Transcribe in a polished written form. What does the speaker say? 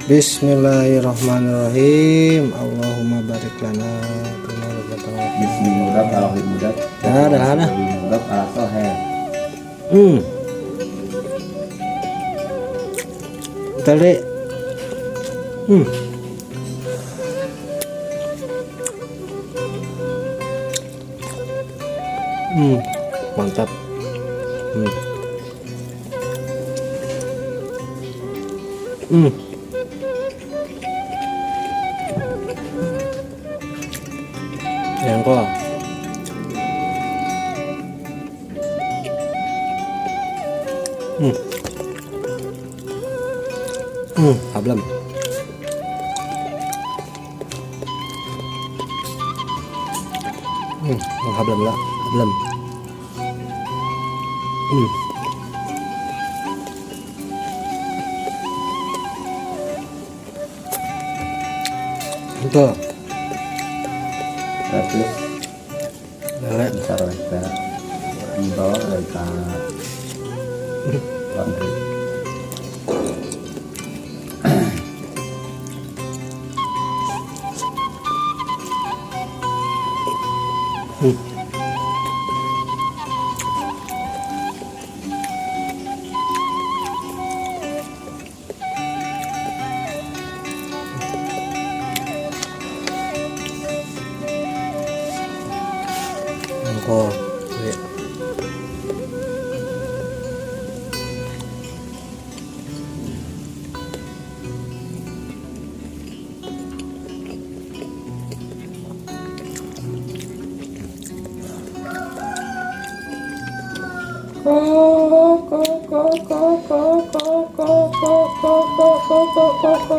Bismillahirrahmanirrahim. Allahumma barik lana fima razaqtana. Bismil mudaf ala mudaf. Ya, dah, dah. Mudaf ala sohe. Tadi. Mantap. Jengkol. Hablem. Hablem lah, hablem. Betul. Terus Lele. Besar lebar. Di bawah lebar. Laundry. Jengkol. Iya. Ko ko ko ko ko ko ko ko ko ko ko.